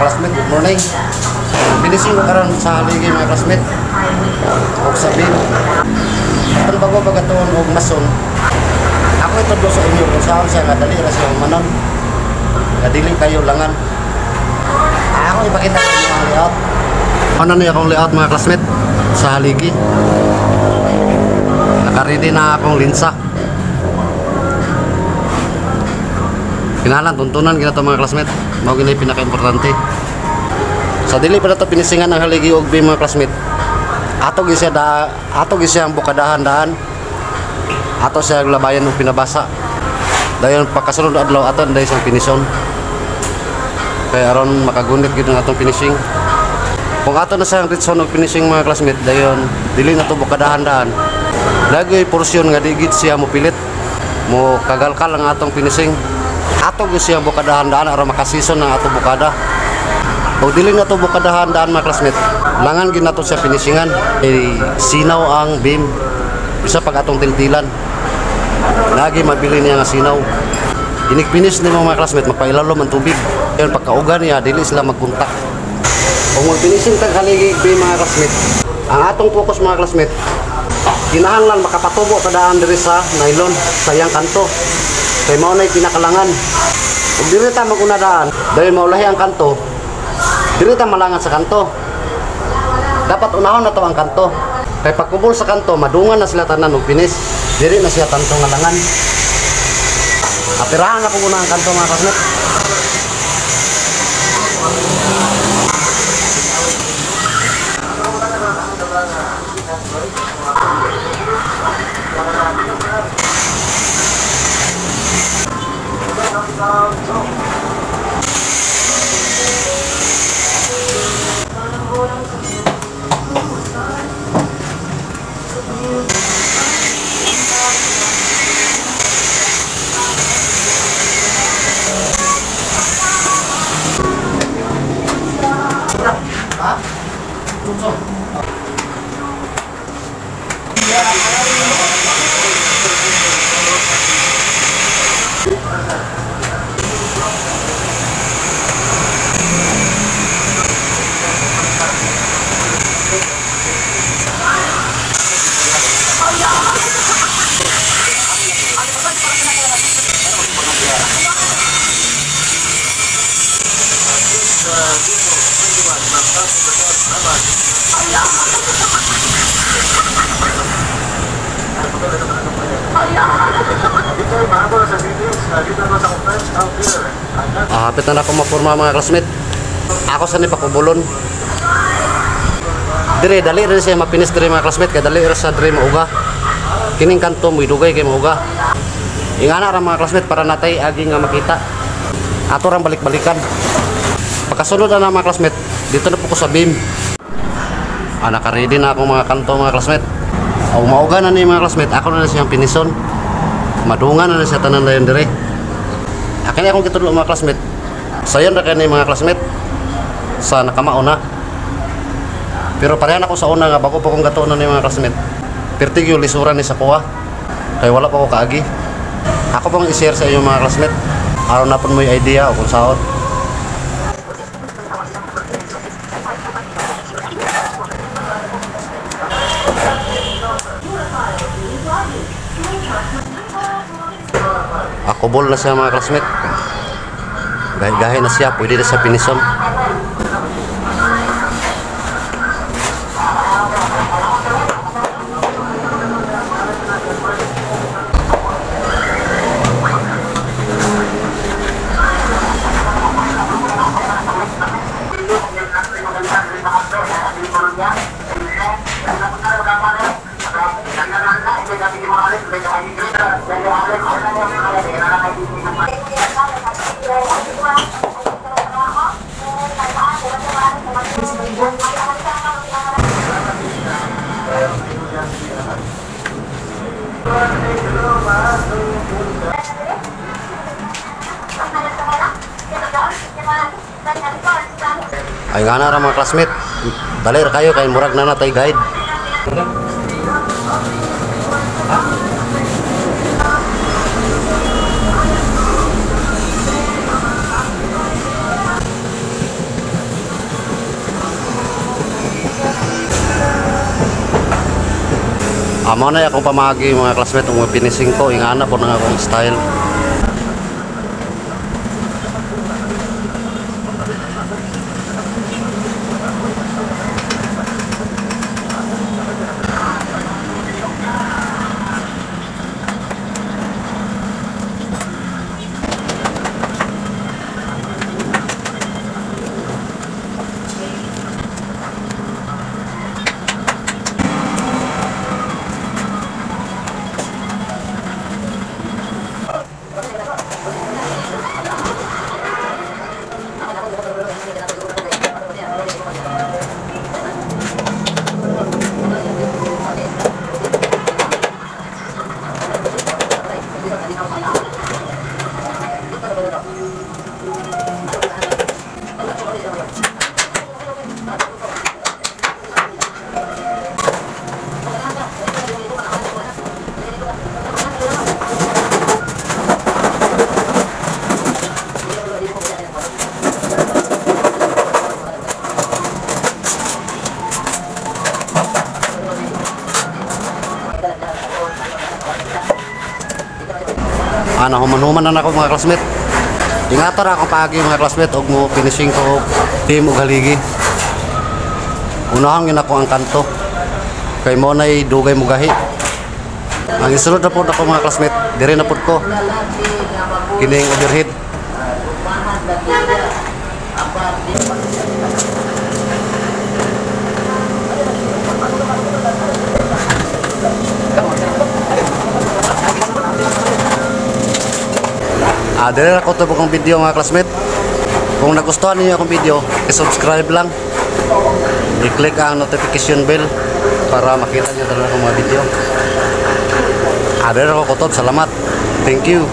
Classmate, good morning. Finishing ko karon sa haligi, mga classmate. Og sa beam. Atong bago pagkatuon og mason. Ako itudlo sa inyo kung saan siya nga dali ra siya manon. Nga dili kayo langan. Ako ipakita sa inyo ang layout. Ano na akong layout, mga classmate, sa haligi. Naka-ready na akong linsa. Kinahanglan tuntunan gina to, mga classmate. Mao gini pinaka-importante. Sa dili pa nato pinisingan ang haligi og beam, mga classmate. Ato gyud siya da, ato gyud siya ang bukadahan daan. Ato siya labayan og pinabasa. Dayon pagkasunod adlaw ato dayon siyang finishon. Kay aron makagunit gyud ang atong finishing. Kung ato na siyang ritson og finishing, mga classmate, dayon dili na to bukadahan daan. Lagi porsyon nga di gid siya mopilit. Mo kagalkal ang atong finishing. Ato gyud siya bukadahan daan aron makasison ang atong bukada. O dili na to bukadahan daan, mga classmate. Langan gid nato siya finishingan. Eh, sinaw ang beam. Bisa pag atong tiltilan. Lagi mabili niya nga sinaw. Inig finish nimo, mga classmate, magpailalom ang tubig. Ayon pagkauga niya dili sila magkontak. Kung mag-finishing tag haligi beam, mga classmate, ang atong focus, mga classmate, kinahanglan makapatubo ta daan diri sa nylon sa iyang kanto. Kay mao nay pinakalangan. Ug diri ta maguna daan, dahil maulahi ang kanto, diri ta malangan sa kanto. Dapat unahon na to ang kanto. Kay pagkubol sa kanto, madungan na sila tanan og finish. Diri na siya tanto nga langan. Apirahan ako una ang kanto, mga classmate. Hapit na ako mapurma, mga classmate. Ako sa ni pakubulon. Dire dali ra siya mapinis dire, mga classmate, kay dali ra sa dire mauga. Kining kanto moy dugay kay mauga. Ingana ra, mga classmate, para natay agi nga makita. Ato rang balik-balikan. Pagkasunod na, mga classmate, dito na po ko sa beam. Naka-ready na akong mga kanto, mga classmate. O mauga na ni, mga classmate, ako na siyang pinison. Madungan na siya tanan dayon dire. Akin akong gitudlo, mga classmate. Sayon ra kay ni, mga classmate, sa nakamao na. Pero parehan ako sa una nga bago pa kong gatuon na ni, mga classmate. Pertigyo lisuran ni sa kuha. Kay wala pa ko kaagi. Ako pong i-share sa inyo, mga classmate. Aron na pon mo yung idea o kung saot. Ako bol na siya, mga classmate. Gahi-gahi na siya, pwede na siya pinison. Ay nga na ra, mga classmate. Dali ra kayo kay murag na natay guide. Amo na akong pamagi, mga classmate, ug finishing ko ingana po na akong style. Ana human-human na nako, mga classmate. Ingatan ra akong paagi, mga classmate, og mo finishing ko og beam og haligi. Unahon gyud nako ang kanto. Kay mo nay dugay mo gahi. Ang isulod na pod ako, mga classmate, dire na pod ko. Kining overhead. Dire ra ko to akong video, mga classmate. Kung nagustuhan niyo akong video, i-subscribe lang. I-click ang notification bell para makita niyo talaga akong mga video. Dire ra ko kutob. Salamat. Thank you.